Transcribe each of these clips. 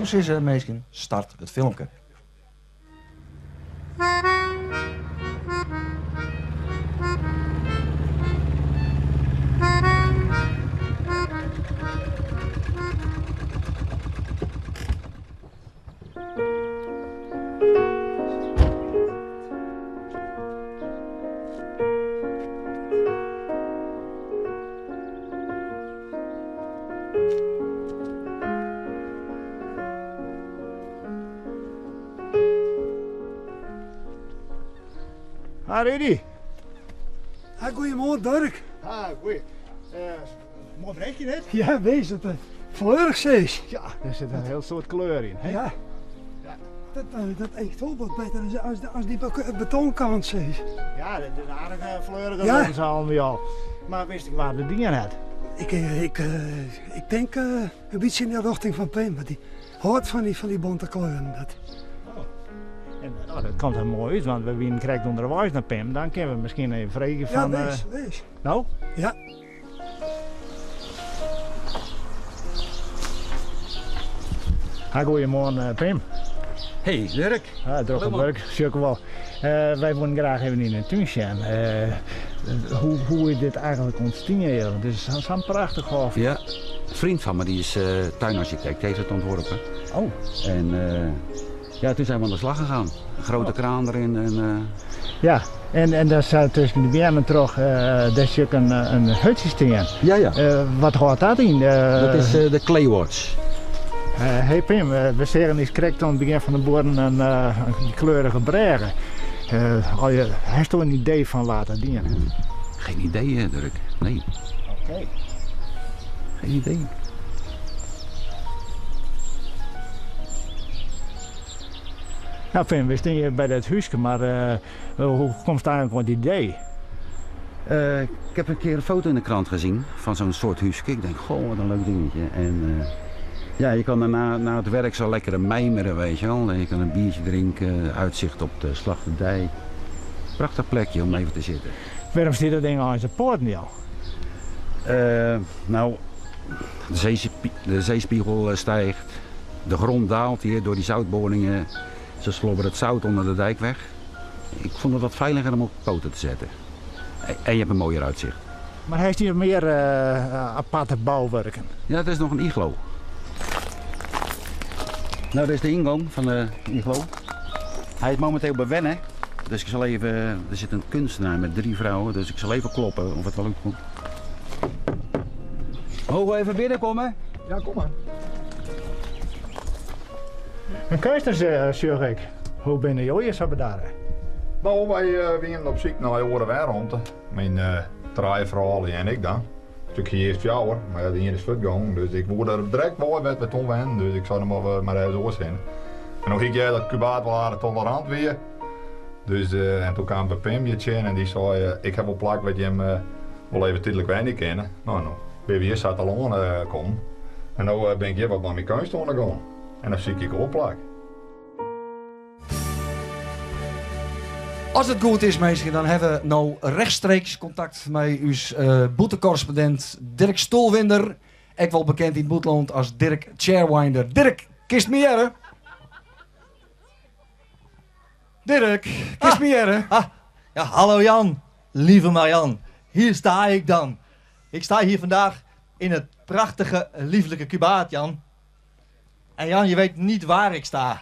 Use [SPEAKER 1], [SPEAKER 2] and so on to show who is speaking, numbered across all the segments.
[SPEAKER 1] sizze, minsken, start it filmke.
[SPEAKER 2] Ha Rudy.
[SPEAKER 3] Ha, goeiemoarn Durk.
[SPEAKER 2] Ha, goeie. Uh, moai brekje net.
[SPEAKER 3] Ja, wees het fleurig seis.
[SPEAKER 2] Ja, der sit in hiel soad kleur yn. Hè?
[SPEAKER 3] Ja. ja. Dat, eh, dat echt wol wat better as, as dy betonkant seis.
[SPEAKER 2] Ja, dat is een aardige fleurige ja. al bij al. Mar witst ek wa't it dien hat?
[SPEAKER 3] Ik, eh, ik, eh, ik tink in bytsje yn de rjochting fan Pim, want dy hâldt fan dy, fan dy bonte kleuren. Dat.
[SPEAKER 2] Oh. En, oh, dat komt hiel moai út, want we wienen krekt ûnderweis nei Pim. Dan kinne we miskien even freegje fan...
[SPEAKER 3] Ja, wees, wees.
[SPEAKER 2] No?
[SPEAKER 3] Ja.
[SPEAKER 2] Ha, goeiemoarn eh, Pim.
[SPEAKER 1] Hey Durk.
[SPEAKER 2] Ha, drok op wurk, sjoch ik wol. Uh, wy woenen graach even yn de tún sjen. Uh, hoe, hoe is dit eigentlik ûntstien hjir? Want it is sa'n prachtich hôf.
[SPEAKER 1] Ja, in vriend van me die is uh, tuinarchitect, heeft het ontworpen.
[SPEAKER 2] Oh.
[SPEAKER 1] En ja, toen zijn we aan de slag gegaan. Een grote oh. kraan erin. En,
[SPEAKER 2] Ja, en, en daar staat tusken de beammen troch, dêr sjoch ik in, in hutsje stean.
[SPEAKER 1] Ja, ja.
[SPEAKER 2] Wat hâldt dat yn?
[SPEAKER 1] Dat is de Claywatch.
[SPEAKER 2] Hey Pim, we seagen is krekt oan it begjin fan de buorren in, in kleurige brêge. Hasto in idee fan wa't dat dien hat?
[SPEAKER 1] Geen idee, Durk. Nee.
[SPEAKER 2] Oké. Okay.
[SPEAKER 1] Geen idee.
[SPEAKER 2] Nou Pim, we stean hjir by dat húske, mar hoe komst eigentlik oan it idee?
[SPEAKER 1] Uh, ik heb een keer een foto in de krant gezien van zo'n soort huske. Ik denk, goh, wat een leuk dingetje. En uh, ja, je kan daarna na het werk zo lekker mijmeren, weet je wel. Je kan een biertje drinken, uitzicht op de Slachterdijk. Prachtig plekje om even te zitten.
[SPEAKER 2] Wêrom stiet dat ding eins op poaten al?
[SPEAKER 1] Uh, nou, de, zeespie de zeespiegel stijgt. De grond daalt hier door die zoutboringen. Ze slobberen het zout onder de dijk weg. Ik vond het wat veiliger om op poten te zetten. En je hebt een mooier uitzicht.
[SPEAKER 2] Mar hast hjir mear uh, aparte bouwurken?
[SPEAKER 1] Ja, dat is noch in iglo. Nou, dit is de ingang van de iglo. Hij is momenteel bewennen. Dus ik zal even... Er zit een kunstenaar met drie vrouwen, dus ik zal even kloppen of het wel lukt. Mogen we even binnenkomen?
[SPEAKER 4] Ja, kom maar.
[SPEAKER 2] In keunstner, sjoch ik. Hoe binne jo hjir sa bedarre?
[SPEAKER 4] No, wy uh, wienen op syk nei oare wenromte. Myn uh, trije froulju en ik dan. Dus ik hie earst fjouwer, mar ja, de ien is fuortgongen, dus ik woe der direkt wei wêr't we toen wennen, dus ik sei dan mar, mar ergens oars hinne. En no hie ik heard dat Kûbaard wol aardich tolerant wie. Dus, uh, en toen kaam we Pim hjir tsjin en dy sei, uh, ik ha wol plak wêr't jim uh, wol even tydlik wenje kinne. No, no binne we hjir sa telâne kommen. En no bin ik hjir wat mei myn keunst oan de gong. En dan sykje ik oar plak.
[SPEAKER 1] As it goed is, minsken, dan hawwe we no rechtstreeks kontakt mei ús uh, bûtenkorrespondint Dirk Stoelwinder. Ek wol bekend yn it bûtenlân as Dirk Chairwinder. Dirk, kinst my hearre? Dirk, kinst my hearre?
[SPEAKER 5] Ah, ja, hallo Jan, lieve Marjan. Hier sta ik dan. Ik sta hier vandaag in het prachtige, lieflijke Kûbaard, Jan. En Jan, je weet niet waar ik sta.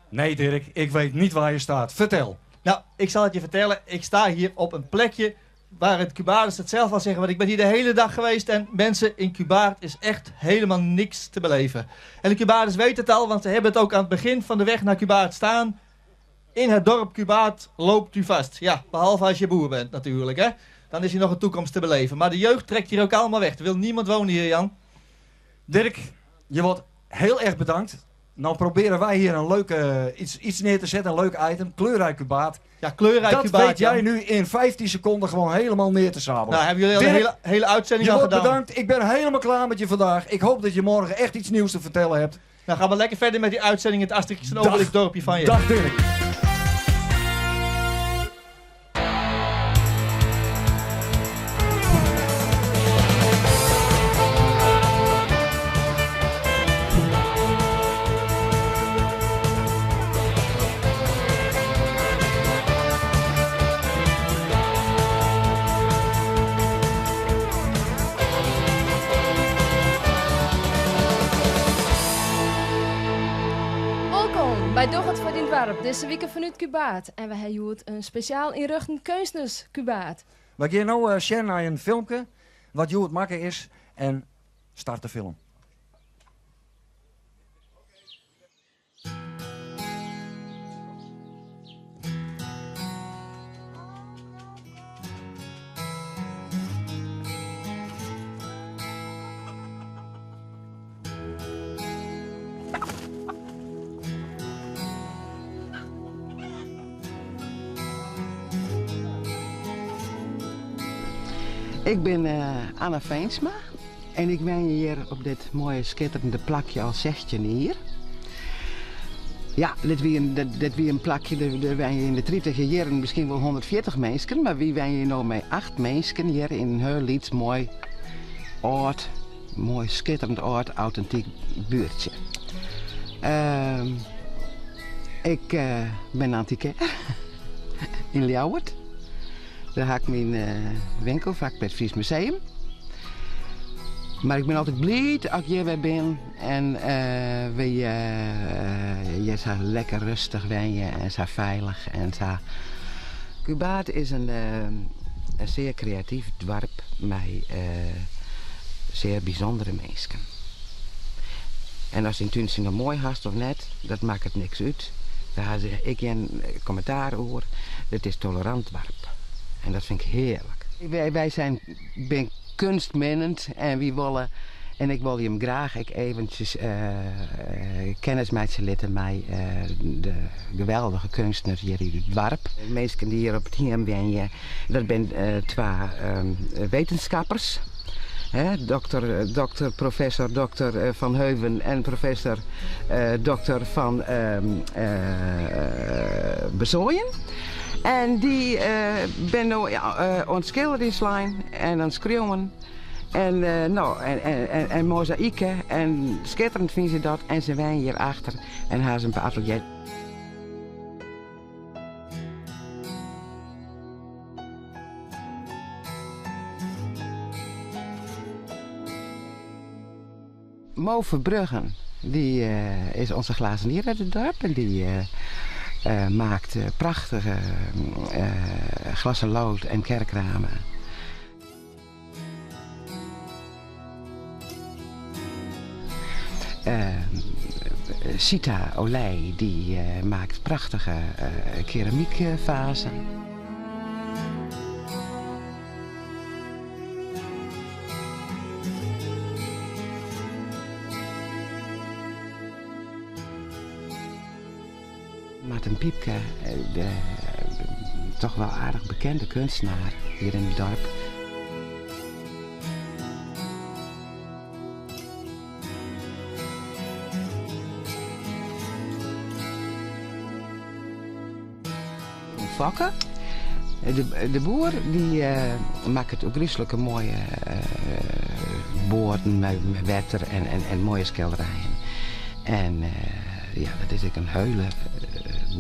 [SPEAKER 1] Nee, Dirk, ik weet niet waar je staat. Vertel.
[SPEAKER 5] Nou, ik zal het je vertellen. Ik sta hier op een plekje waar het Kûbaarders het zelf al zeggen. Want ik ben hier de hele dag geweest en mensen in Kûbaard is echt helemaal niks te beleven. En de Kûbaarders weten het al, want ze hebben het ook aan het begin van de weg naar Kûbaard staan. In het dorp Kûbaard loopt u vast. Ja, behalve als je boer bent natuurlijk, hè. Dan is hier nog een toekomst te beleven. Maar de jeugd trekt hier ook allemaal weg. Er wil niemand wonen hier, Jan.
[SPEAKER 1] Dirk, je wordt heel erg bedankt. Nou proberen wij hier een leuke, iets, iets neer te zetten, een leuk item. Kleurrijk Kûbaard.
[SPEAKER 5] Ja, kleurrijk
[SPEAKER 1] Dat
[SPEAKER 5] Kûbaard,
[SPEAKER 1] weet jij
[SPEAKER 5] Jan.
[SPEAKER 1] nu in 15 seconden gewoon helemaal neer te sabelen.
[SPEAKER 5] Nou, hebben jullie al de
[SPEAKER 1] Dirk,
[SPEAKER 5] hele, hele uitzending
[SPEAKER 1] Je
[SPEAKER 5] al
[SPEAKER 1] wordt
[SPEAKER 5] gedaan.
[SPEAKER 1] bedankt. Ik ben helemaal klaar met je vandaag. Ik hoop dat je morgen echt iets nieuws te vertellen hebt.
[SPEAKER 5] Nou, gaan we lekker verder met die uitzending in het Asterix en
[SPEAKER 1] Dag.
[SPEAKER 5] Obelix dorpje van je.
[SPEAKER 1] Dag Dirk.
[SPEAKER 6] Dizze wike fanút Kûbaard en we ha hjoed in spesjaal ynrjochten keunstners Kûbaard.
[SPEAKER 7] Wy gean no sjen nei in filmke wat hjoed makke is en start de film.
[SPEAKER 8] Ik bin Anna Veensma en ik wenje hjir op dit moaie skitterende plakje al 16 jier. Ja, dit wie in, dit wie in plakje, dêr wenje yn de tritiger jierren miskien wol 140 minsken, mar wy wenje no mei acht minsken hjir yn in hiel lyts moai âld Moai skitterend âld autentyk buertsje. Ik bin antikêr yn Ljouwert. Dêr ha ik myn winkel flak by it Fries Museum. Mar ik bin altyd bliid as ik hjir wer bin en wy hjir sa lekker rêstich wenje en sa feilich en sa. Kûbaard is in sear kreatyf doarp mei sear bysûndere minsken. En ast dyn túntsje no moai hast of net, dat makket niks út. Dêr ha se ek gjin kommentaar oer. It is tolerant doarp. En dat fyn ik hearlik. Wy zijn bin kunstminnend en wy wolle en ik wol jim graach ek eventsjes kennis meitsje litte mei de geweldige keunstners hjir yn it doarp. De minsken dy't hjir op it hiem wenje, dat binne twa wetenskappers, dokter, dokter, professor dokter Van Heuven en professor dokter Van Bezooijen. En dy binne no oan it skilderjen slein en oan it skriuwen en no en mozaïken en skitterend fine se dat en se wenje hjir achter en ha se in atelier. Mo Verbruggen, die is onze glazenier uit het dorp en die maakt prachtige glas en lood en kerkramen. Sita Olij die maakt prachtige keramiekvazen. Marten Piepke, de toch wel aardich bekende kunstenaar hjir yn it dorp. Fokke de Boer dy makket ôfgryslike moaie boaten mei wetter en moaie skilderijen. En ja, dat is ek in hiele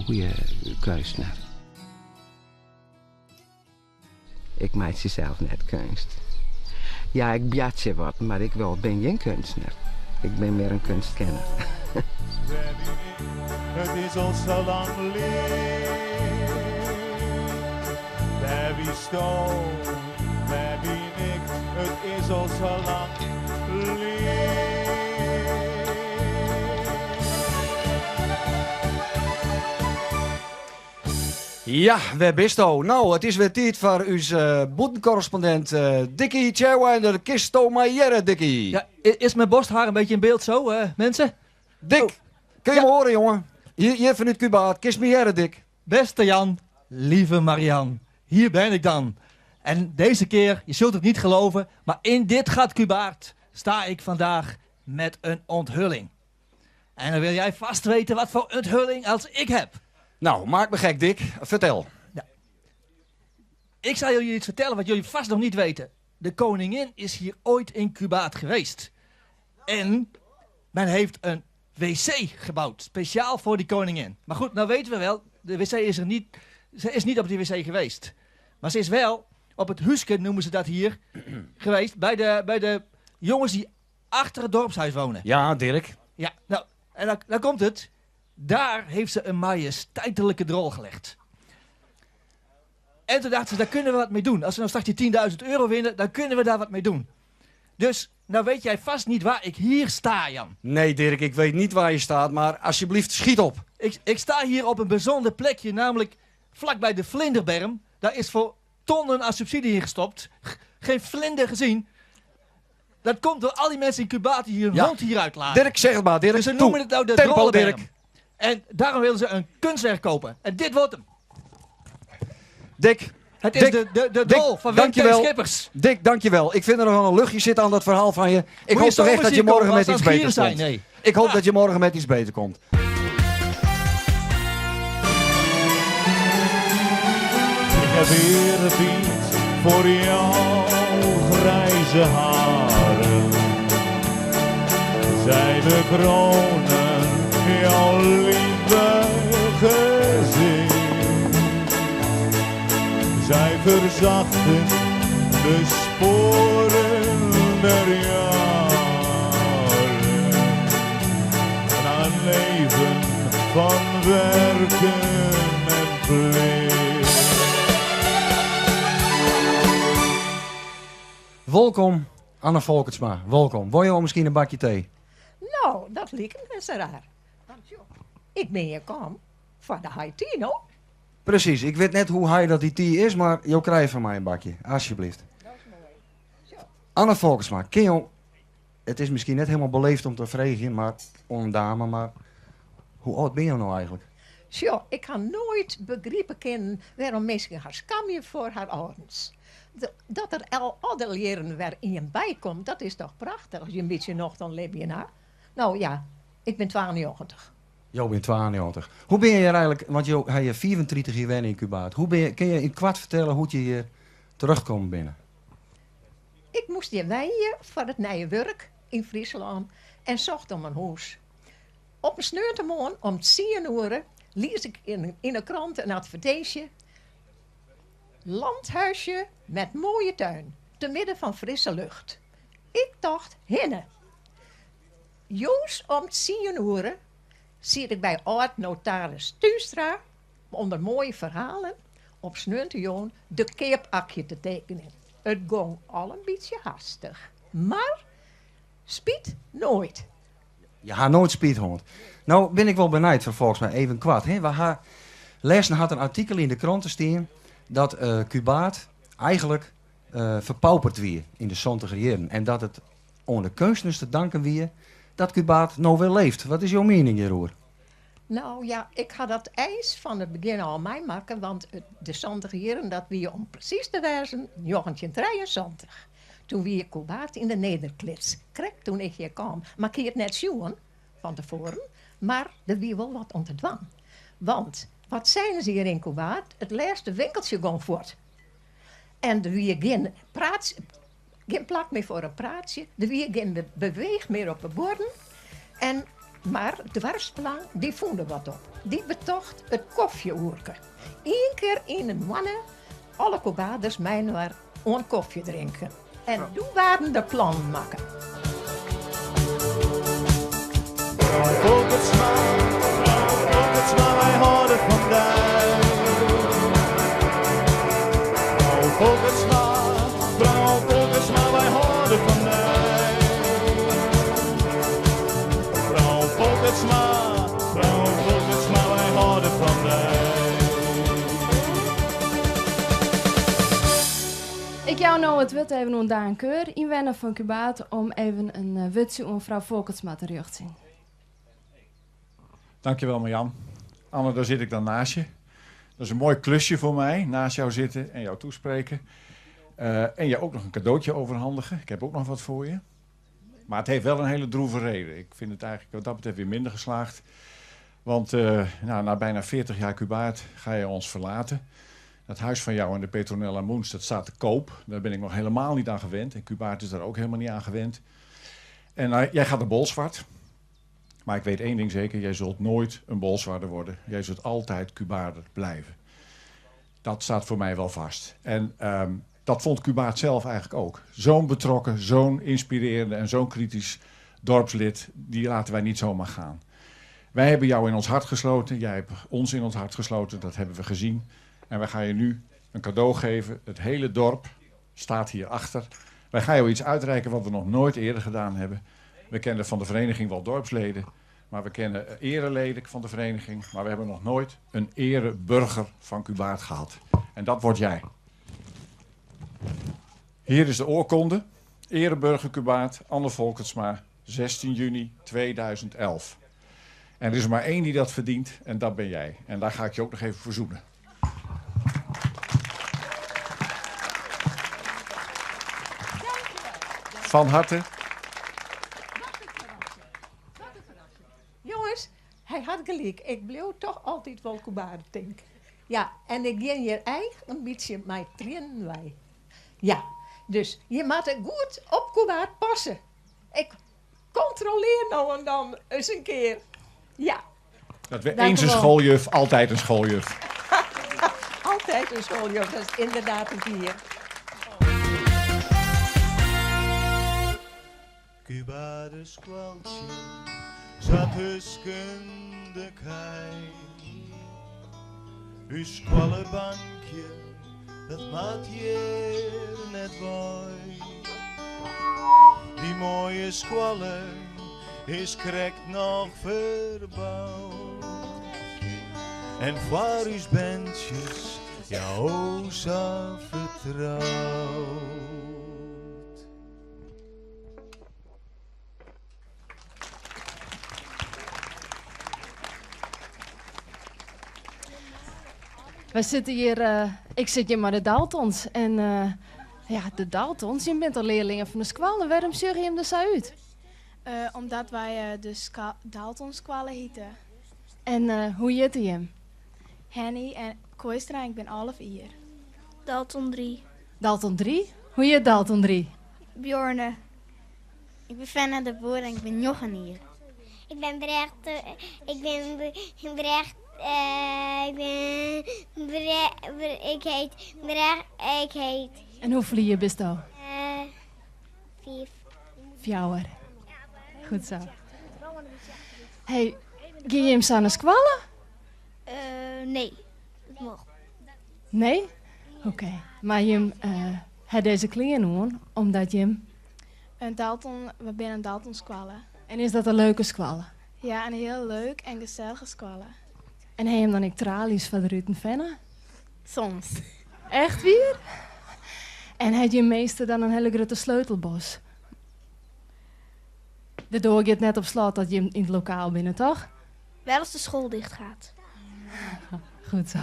[SPEAKER 8] goeie keunstner. Ik meitsje sels net keunst. Ja, ik boartsje wat, mar ik wol bin gjin keunstner. Ik bin mear in keunstkenner.
[SPEAKER 9] It is al sa lang lyn. Wêr wiesto, wêr bin ik? It is al sa lang lyn.
[SPEAKER 7] Ja, wêr bisto? No, it is wer tiid foar ús bûtenkorrespondint Dicky Chairwinder. Kinsto my hearre, Dicky?
[SPEAKER 5] Ja, is mijn borsthaar een beetje in beeld zo, mensen?
[SPEAKER 7] Dick, oh. kun je me horen, jongen? Hier vanuit Kûbaard. Kinst my hearre, Dick?
[SPEAKER 5] Beste Jan, lieve Marian, hier ben ik dan. En deze keer, je zult het niet geloven, maar in dit gat Kûbaard sta ik vandaag met een onthulling. En dan wil jij vast weten wat voor onthulling als ik heb.
[SPEAKER 7] Nou, maak me gek, Dick. Vertel.
[SPEAKER 5] Ja. Ik zal jullie iets vertellen wat jullie vast nog niet weten. De koningin is hier ooit in Kûbaard geweest. En men heeft een wc gebouwd, speciaal voor die koningin. Maar goed, nou weten we wel, de wc is er niet, ze is niet op die wc geweest. Maar ze is wel op het huske, noemen ze dat hier, geweest. Bij de jongens die achter het dorpshuis wonen.
[SPEAKER 7] Ja, Dirk.
[SPEAKER 5] Ja, nou, en dan komt het. Daar heeft ze een majesteitelijke drol gelegd. En toen dachten ze, daar kunnen we wat mee doen. Als we nou straks die 10.000 euro winnen, dan kunnen we daar wat mee doen. Dus, nou weet jij vast niet waar ik hier sta, Jan.
[SPEAKER 7] Nee, Dirk, ik weet niet waar je staat, maar alsjeblieft schiet op.
[SPEAKER 5] Ik, ik sta hier op een bijzonder plekje, namelijk vlakbij de Vlinderberm. Daar is voor tonnen aan subsidie in gestopt. Geen vlinder gezien. Dat komt door al die mensen in Cuba die hun
[SPEAKER 7] Ja.
[SPEAKER 5] hond hier uitlaten.
[SPEAKER 7] Dirk, zeg het maar, Dirk.
[SPEAKER 5] Dus ze
[SPEAKER 7] Toe.
[SPEAKER 5] noemen het nou de
[SPEAKER 7] Tempo,
[SPEAKER 5] drollenberm.
[SPEAKER 7] Dirk.
[SPEAKER 5] En daarom willen ze een kunstwerk kopen. En dit wordt hem.
[SPEAKER 7] Dick.
[SPEAKER 5] Het is
[SPEAKER 7] Dick,
[SPEAKER 5] de, de, de
[SPEAKER 7] Dick,
[SPEAKER 5] drol van Wim T.
[SPEAKER 7] dankjewel.
[SPEAKER 5] Schippers.
[SPEAKER 7] Dick, dankjewel. Ik vind er nog wel een luchtje zitten aan dat verhaal van je. Ik
[SPEAKER 5] je
[SPEAKER 7] hoop toch
[SPEAKER 5] zomers
[SPEAKER 7] echt dat je
[SPEAKER 5] hier
[SPEAKER 7] morgen
[SPEAKER 5] komen
[SPEAKER 7] met
[SPEAKER 5] als
[SPEAKER 7] iets
[SPEAKER 5] dat
[SPEAKER 7] beters
[SPEAKER 5] gieren
[SPEAKER 7] komt.
[SPEAKER 5] zijn? Nee.
[SPEAKER 7] Ik hoop dat je morgen met iets beter komt.
[SPEAKER 9] Ik heb eerbied voor jouw grijze haren. Zij bekronen jouw lieve gezicht. Zij verzachten de sporen der jaren. Na een leven van werken en plicht.
[SPEAKER 7] Welkom, Anne Volkertsma. Welkom. Wil je al misschien een bakje thee?
[SPEAKER 10] Nou, dat lijkt me zo raar. Want joh, ik ben hier kom voor de high tea, no?
[SPEAKER 7] Precies. Ik weet net hoe high dat die thee is, maar je krijgt van mij een bakje. Alsjeblieft. Anne Volkertsma, ken je... Het is misschien net helemaal beleefd om te vragen, maar om dame, maar hoe oud ben je nou eigenlijk?
[SPEAKER 10] Tjoh, ik kan nooit begrijpen kennen waarom mensen haar skamje voor haar ouders. Dat er al alle leren waar in je bij komt, dat is toch prachtig. Als je een beetje nog, dan leef je na. Nou ja, ik ben 92.
[SPEAKER 7] Jo bent 92. Hoe ben je hier eigenlijk, want jo, hij je 34 jaar wennen in Cuba. Hoe ben je, kun je in kwart vertellen hoe je hier terugkomt binnen?
[SPEAKER 10] Ik moest hier wijnen voor het nieuwe werk in Friesland en zocht om een huis. Op een sneurtemorgen om 10 uur lees ik in de krant een advertentie. Landhuisje met mooie tuin, te midden van frisse lucht. Ik dacht, hinne. Joos om 10 uur zit ik bij oud-notaris Tuustra onder mooie verhalen op Sneuntejoen de keepakje te tekenen. Het ging al een beetje haastig, maar spiet nooit.
[SPEAKER 7] Je haar nooit speedhond. Nou ben ik wel benijd van volgens mij even kwart. Hè? We haar Lessen had een artikel in de krant te staan dat Cubaat eigenlijk verpauperd weer in de zontige jaren. En dat het onder de kunstenaars te danken weer dat Cubaat nou weer leeft. Wat is jouw mening hierover?
[SPEAKER 10] Nou ja, ik had dat ijs van het begin al mij maken, want de zandige jaren, dat wie om precies te wijzen, 1973. Toen wie Cubaat in de Nederklits. Krek toen ik hier kwam. Maar ik had het net zien van tevoren, maar er wie wel wat om te dwang. Want wat zijn ze hier in Cubaat? Het laatste winkeltje ging voort. En er wie geen praat, geen plak meer voor een praatje. Er wie geen beweeg meer op de borden. En, maar de dwarsplan, die voelde wat op. Die betocht het koffieoerke. Eén keer in een mannen, alle Cubaders mijn maar een koffie drinken. En toen waren de plannen maken.
[SPEAKER 9] Volkertsma, mevrouw Volkertsma, wij houden van dij. Mevrouw Volkertsma, mevrouw Volkertsma, wij houden van dij. Mevrouw Volkertsma, mevrouw Volkertsma, wij houden van dij.
[SPEAKER 6] Ik jou nou het wit even een Daan Keur, inwoner van Cubaat, om even een wutje om mevrouw Volkertsma te zien.
[SPEAKER 11] Dankjewel Marjan. Anne, daar zit ik dan naast je. Dat is een mooi klusje voor mij, naast jou zitten en jou toespreken. En je ook nog een cadeautje overhandigen. Ik heb ook nog wat voor je. Maar het heeft wel een hele droeve reden. Ik vind het eigenlijk wat dat betreft weer minder geslaagd. Want na bijna 40 jaar Cubaat ga je ons verlaten. Dat huis van jou en de Petronella Moens, dat staat te koop. Daar ben ik nog helemaal niet aan gewend. En Cubaat is daar ook helemaal niet aan gewend. En jij gaat naar Bolsward. Maar ik weet één ding zeker, jij zult nooit een Bolswarder worden. Jij zult altijd Cubaarder blijven. Dat staat voor mij wel vast. En dat vond Cubaat zelf eigenlijk ook. Zo'n betrokken, zo'n inspirerende en zo'n kritisch dorpslid, die laten wij niet zomaar gaan. Wij hebben jou in ons hart gesloten, jij hebt ons in ons hart gesloten, dat hebben we gezien. En wij gaan je nu een cadeau geven. Het hele dorp staat hier achter. Wij gaan jou iets uitreiken wat we nog nooit eerder gedaan hebben. We kennen van de vereniging wel dorpsleden, maar we kennen ereleden van de vereniging. Maar we hebben nog nooit een ereburger van Kûbaard gehad. En dat word jij. Hier is de oorkonde. Ereburger Kûbaard, Anne Folkertsma, 16 juni 2011. En er is maar één die dat verdient en dat ben jij. En daar ga ik je ook nog even voor zoenen. Van harte.
[SPEAKER 10] Jongens, hij had gelijk. Ik bleef toch altijd wel Kûbaard denken. Ja, en ik ging hier eigen een beetje met trainen wij. Ja, dus je moet het goed op Kûbaard passen. Ik controleer nou en dan eens een keer. Ja.
[SPEAKER 11] Dat we
[SPEAKER 10] Dank
[SPEAKER 11] eens
[SPEAKER 10] u
[SPEAKER 11] een
[SPEAKER 10] wel.
[SPEAKER 11] schooljuf, altijd een schooljuf.
[SPEAKER 10] Altijd een schooljuf, dat is inderdaad een keer.
[SPEAKER 9] Kûbaarder skoaltsje zat tusken de kij. Us skoallebankje, dat maakt hier net wei. Die mooie skoalle is krekt noch ferboud. En foar us berntsjes, ja, o sa fertroud.
[SPEAKER 6] Wij zitten hier, ik zit hier maar de Daltons. En ja, de Daltons, je bent al leerlingen van de skoalle. Waarom zeg je hem er zo uit?
[SPEAKER 12] Omdat wij de Daltons-skoalle heten.
[SPEAKER 6] En hoe heet je hem?
[SPEAKER 12] Henny en Kooistra, ik ben half hier.
[SPEAKER 13] Dalton 3.
[SPEAKER 6] Dalton 3? Hoe heet Dalton 3?
[SPEAKER 13] Bjorne. Ik ben Fenna de Boer en ik ben Jochen hier. Ik ben Brecht. Ik ben Brecht. Ik ben Bre-, ik heet Brecht. Ik heet.
[SPEAKER 6] En hoeveel jaar bist du?
[SPEAKER 13] 5.
[SPEAKER 6] 4. Goed zo. Hey, ga je hem zo naar skoalle?
[SPEAKER 13] Nee, dat mag.
[SPEAKER 6] Nee? Oké. Maar je hebt deze kleren aan, omdat je hem...
[SPEAKER 12] Een Dalton, we zijn een Dalton skoalle.
[SPEAKER 6] En is dat een leuke skoalle?
[SPEAKER 12] Ja, een heel leuk en gezellige skoalle.
[SPEAKER 6] En heb je hem dan ook tralies van de Rutten Venne?
[SPEAKER 13] Soms.
[SPEAKER 6] Echt weer? En had je meester dan een hele grote sleutelbos? De deur gaat net op slot dat je in het lokaal binnen, toch?
[SPEAKER 13] Wel als de school dicht gaat.
[SPEAKER 6] Goed zo.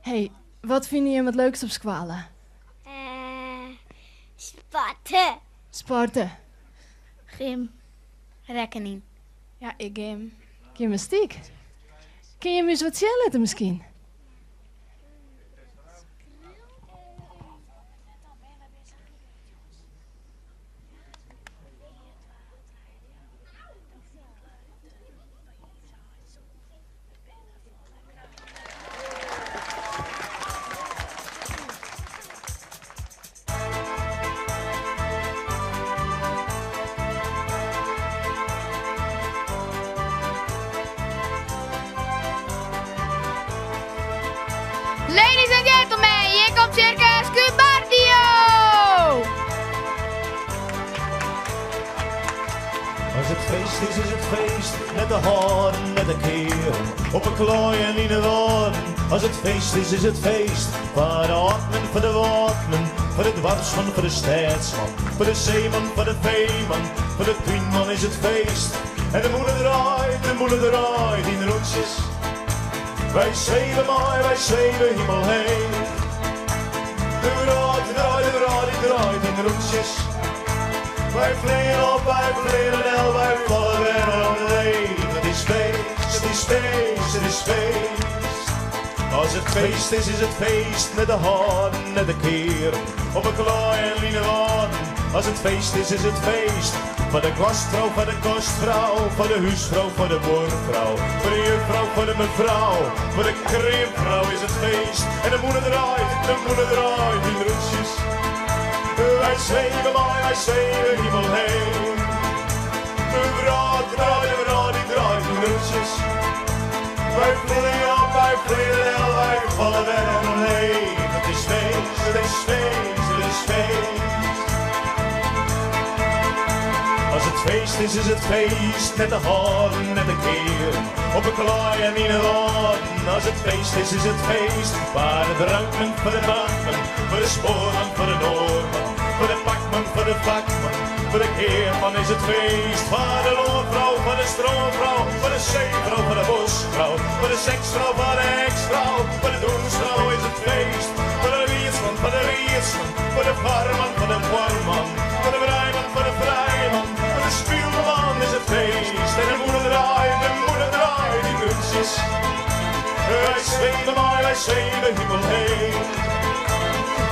[SPEAKER 6] Hey, wat vind je het leukst op skoalle?
[SPEAKER 13] Sporten.
[SPEAKER 6] Sporten.
[SPEAKER 13] Gym. Rekening.
[SPEAKER 12] Ja, ik gym.
[SPEAKER 6] Gymnastiek. Kun je me eens wat zien misschien?
[SPEAKER 14] Ladies and gentlemen, hier komt Circus Cubardio!
[SPEAKER 9] Als het feest is, is het feest, met de hoorn, met de kerel, op een klooi en in de woorden. Als het feest is, is het feest, voor de ortman, voor de woordman, voor de dwarsman, voor de stedsman, voor de zeeman, voor de veeman, voor de tuinman is het feest. En de moeder draait, de moeder draait in de rondjes. Wij zweven mooi, wij zweven hemel heen. De draait, de draait, de draait, die draait in de rondjes. Wij vliegen op, wij vliegen en wij vallen weer omheen. Het is feest, het is feest, het is feest. Als het feest is, is het feest met de hoorn en de keer. Op een klooi en liene. Als het feest is, is het feest. Voor de gastvrouw, voor de kostvrouw, voor de huisvrouw, voor de boervrouw. Voor de juffrouw, voor de mevrouw, voor de krimpvrouw is het feest. En de moeder draait, de moeder draait in roesjes. Wij zweven mooi, wij zweven hemel heen. De draait, de draait, de draait, die groetjes. Wij vliegen op, wij vliegen en wij vallen weer omheen. Het is feest, het is feest, het is feest. Als het feest is, is het feest met de hoorn, met de keer. Op een klooi en in de woorden. Als het feest is, is het feest. Waar de drankman, voor de bankman, voor de spoorman, voor de noorman. Voor de pakman, voor de vakman, voor de keerman is het feest. Voor de loonvrouw, voor de stroomvrouw, voor de zeevrouw, voor de bosvrouw. Voor de seksvrouw, voor de ex-vrouw, voor de doensvrouw is het feest. Voor de wiersman, voor de riersman, voor de farman, voor de voorman. Voor de vrijman, voor de vrijman, voor de spielman is het feest. En de moeder draait, de moeder draait die mutsjes. Wij zweven maar, wij zweven hemel heen.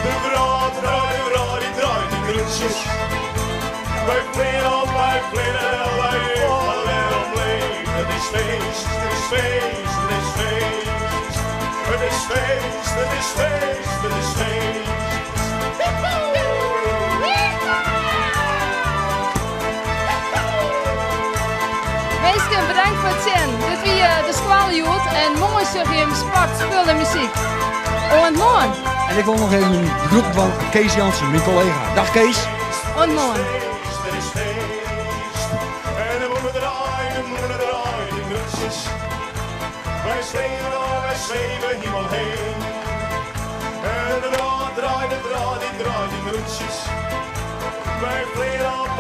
[SPEAKER 9] De vrouw draait, de vrouw die draait die mutsjes. Wij vliegen op, wij vliegen, wij vallen omheen. Het is feest, het is feest, het is feest. Het is feest, het is feest, het is feest.
[SPEAKER 6] Meesken, bedankt voor het zien. Dit wie de Squaljoet en mooi Surhiem sport, spul en muziek. Oh, en mooi.
[SPEAKER 7] En ik wil nog even een groet van Kees Jansen, mijn collega. Dag Kees.
[SPEAKER 6] En mooi.
[SPEAKER 9] Het is feest. En de moeder draait, de moeder draait de mutsjes. Wij zweven door, wij zweven hemel heen. En de draad draait, de draad, die draait die mutsjes. Wij vliegen op,